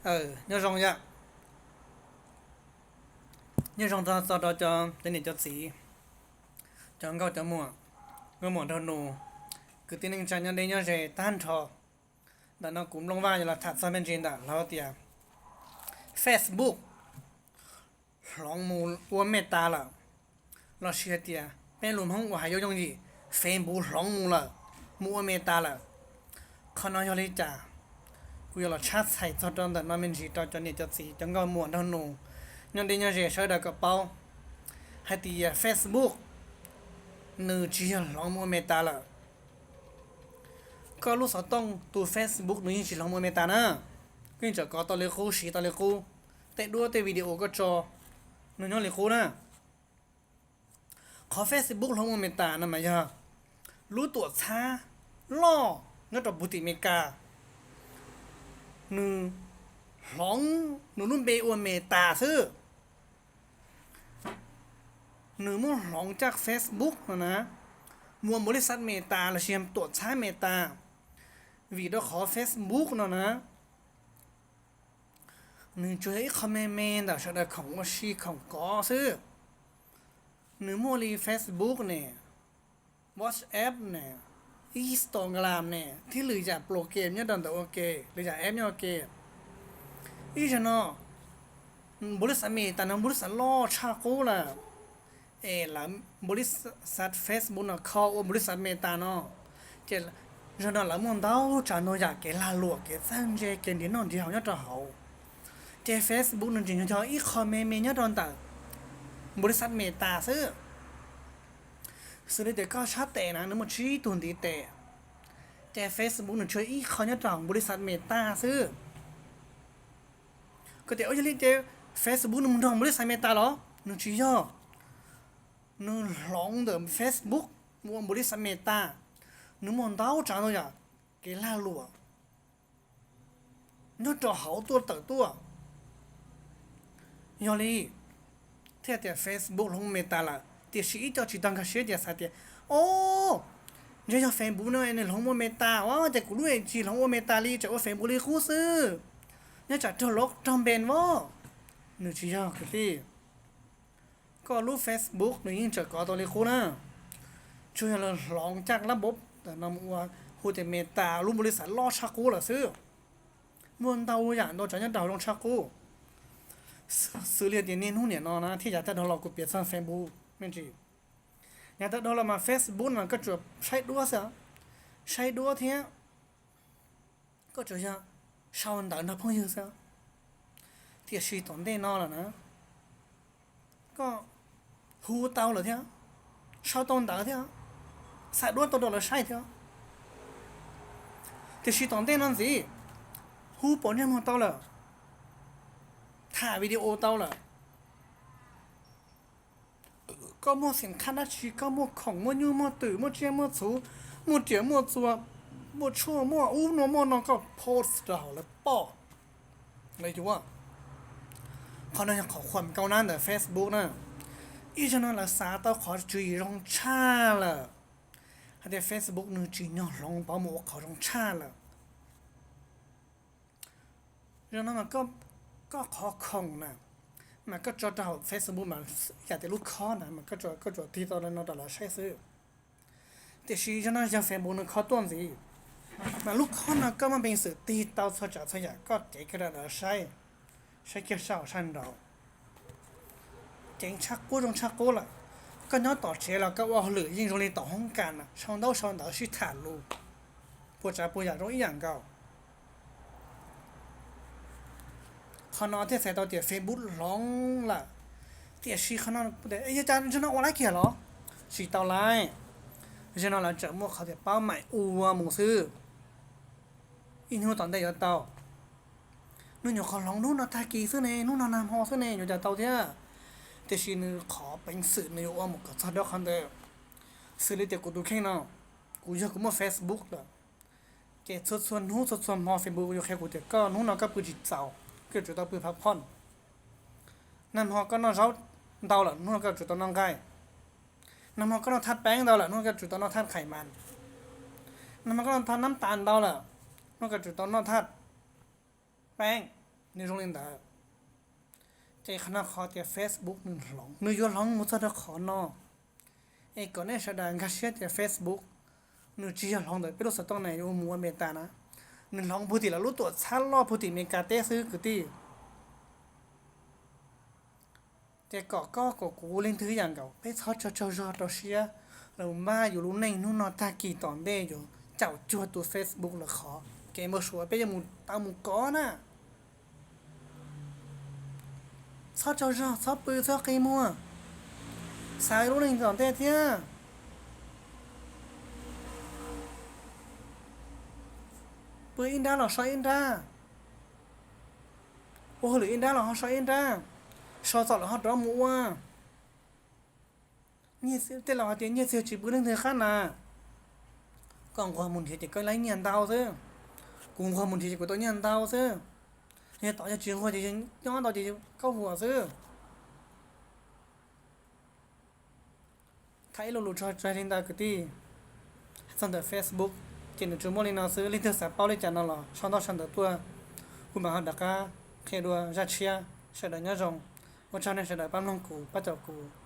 Nyob zoo yom, nyob zoo txog rau cov, cov niam cov txiv, cov nkauj cov muam, nkauj muam nraug nus, kwv tij neej tsa nyob deb nyob ze tag nrho. Ntawm no kuv Nplooj Vaj yuav los tham txog me ntsis ntawm lawv tias Facebook hloov mus ua Meta lawm, los sis hais tias peb lus Hmoob uas hais yooj yooj yim, Facebook hloov mus lawm, mus ua Meta lawm. Qhov no yog li cas? Kuv yuav los tshab txhais txog rau ntawm no me ntsis rau cov niam cov txiv, cov nkauj muam nraug nus nyob deb nyob ze sawv daws kom paub hais tias Facebook nws tsis yog hloov mus ua Meta lawm. Koj lub xov tooj tus Facebook nws yeej tsis hloov mus ua Meta na. Koj yeej tseem kov tau li qub, siv tau li qub. Tej duab tej video koj tso nws nyob li qub na. Qhov Facebook hloov mus Meta no mas yog lub tuam txhab loj nyob rau puv tim Meskas, nws hloov nws lub npe ua Meta xwb. Nws muab hloov caj Facebook no na, mus ua npau li xav Meta los sis tuam txhab Meta, vim rau qhov Facebook no na, nws tsuas yog ib qho me me ntawm sawv daws khoom ua si khoom kov xwb. Nws muaj li Facebook ne, WhatsApp ne, Instagram ne, thiab lwm yam program nyob rau ntawm ua ke, lwm yam app nyob ua ke. Ib zaug no, npau li xav Meta no npau li xav loj tshaj qub lawm, es lawv npau li xav Facebook no kho ua npau li xav Meta no, ces zaug no lawv muaj ntau tsav ntau yam kev lag luam, kev txawj ntse, kev nrhiav noj nrhiav haus nyob rau hauv. Ces Facebook nws tseem yog ib qho me me nyob rau ntawm npau li xav Meta xwb. Xws li tias koj sab tes na nws muaj tsib tug ntiv tes, ces Facebook nws tsuas ib qho nyob rau hauv npau li xav Meta xwb. Koj tias, ua yog li ces Facebook nws mus nrog npau li xav Meta los? Nws tsis yog. Nws hloov ntawm Facebook mus ua npau li xav Meta, nws muaj ntau tsav ntau yam kev lag luam nyob rau hauv tuaj tawm tuaj. Yog li thiaj tias Facebook hloov Meta lawm, tiam sis ib co tsis tau nkag siab ces xav tias, o, ntshe yog Facebook no nws hloov ua Meta os, ces kuv lub tsis hloov ua Meta li, tseem ua Facebook li qub xwb. Nyob tsam raug lov raug npen os. Nws tsis yog kwv tij. Koj lub Facebook nws yeej tseem kov tau li qub na. Tsuas yog lawv hloov caj lab npau ntawm no mus ua hu tias Meta lub npau li xav loj tshaj qub lawm xwb. Muaj ntau yam ntau tsav nyob rau hauv zoo tshaj qub. Xws li tias niaj hnub niam no na thiab yav tag dhau los kuv piav txog Facebook me ntsis. Yav tag dhau los mas Facebook no koj tsuas saib duab xwb, saib duab thiab koj tsuas yog sau ntawv nrog phooj ywg xwb. Tiam sis tom ntej no lawm na, koj hu tau lawm thiab, sau tau ntawv thiab, xa duab tau rau lawv saib thiab. Tiam sis tom ntej no ntxiv, hu pom ntsej muag tau lawm, tham video tau lawm, koj muaj xim qhab dab tsi, koj muaj khoom muaj nyuj muaj twm muaj tsiaj muaj txhuv, muaj riam muaj txuas, muaj tshuaj muaj ub muaj no koj post rau hauv lawv pom, lawv yuav. Qhov no yog qhov khuam kaub nab ntawm Facebook na. Ib zaug no lawv xav tau qhov tswv yim zoo tshaj lawm, hais tias Facebook nws tsim nyog hloov pauv mus ua qhov zoo tshaj lawm. Zaum no mas koj qhov khoom na, mas koj tso rau hauv Facebook mas yam tias lub khob na mas koj tsuas tig tau no rau lawv saib xwb. Tiam sis zaum no yog Facebook nws kho tuaj ntxiv, mas lub khob no koj muaj peev xwm tig tau txhua tsav txhua yam koj cev kiag rau lawv saib, saib kiag sab hauv sab nraud. Ceev tshaj qub zoo tshaj qub lawm. Koj nyob tom tsev los koj ua hauj lwm yeej zoo li tom hoob kas na, sau ntaub sau ntawv sib tham lus, puas tsav puas yam zoo ib yam nkaus. Qhov no thiaj txhais tau tias Facebook hloov lawm. Tiam sis qhov no yog cas zaum no ua laib kiag los? Tsis tau laib. Zaum no lawv tseem muaj qhov tias pab maim ua mus xwb. Ib hnub tom ntej yuav tau. Nws nyuam qhuav hloov hnub no tag kis xwb ne, hnub no nag hmo xwb ne, yuav cas tau thiab. Tiam sis nws qhov peev xwm nws yuav ua mus kom txog rau qhov ntawd. Xws li tias kuv tus kheej no, kuv yog kuv muaj Facebook lawm, ces txhua txhua hnub txhua txhua hmo Facebook yuav qhia kuv tias koj hnub no koj pw tsis txaus, koj yuav tsum tau pw phav phoj. Nag hmo koj noj zaub ntau lawm, hnub no koj yuav tsum tau noj nqaij. Nag hmo koj noj thaj peeb ntau lawm, hnub no koj yuav tsum tau noj thaj khais mas. Nag hmo koj noj thaj nab tas ntau lawm, hnub no koj yuav tsum tau noj thaj peeb. Nws zoo li ntawd. Ces qhov no qhov tias Facebook nws hloov, nws yuav hloov mus txog rau qhov no. Es kom nej sawv daws nkag siab tias Facebook nws tsis yog hloov ntawm peb lub xov tooj na yuav mus ua Meta na. Nws hloov puag tim lawv lub tuam txhab loj puag tim Meskas teb xwb kwv tij. Ces kom koj kom kuv leej twg ib yam nkaus, peb txhob tsaug tsaug zog rau siab los npaj yus lub neej hnub no tag kis tom ntej yuav caum cuag tus Facebook lawm qhov kev npau suav peb yuav mus tau mus kov na. Txhob tsaug zog, txhob pw, txhob qi muag, xav lub neej tom ntej thiab. Pw ib nrab los so ib nrab, ua hauj lwm ib nrab los ho so ib nrab, so txom los ho rov mus ua. Tej laus hais tias nyiaj txiag tsis pw leej twg qab na. Koj nquag mus nrhiav ces koj laib nyiaj ntau xwb, kuv nquag mus nrhiav ces kuv tau nyiaj ntau xwb. Yog tom yog tsis nquag ces nyob ntau ces kaub huam xwb. Thaij ib lo lus tso tseg li ntawd kwv tij. Txog ntawm Facebook ces nws tsuas muaj li no xwb, leej twg xav paub li cas no los sau ntau sau ntawv tuaj, kuv mam ho rov qab qhia dua zaj tshiab. Sawv daws nyob zoo, ua tsaug nej sawv daws pab mloog kuv pab caum kuv.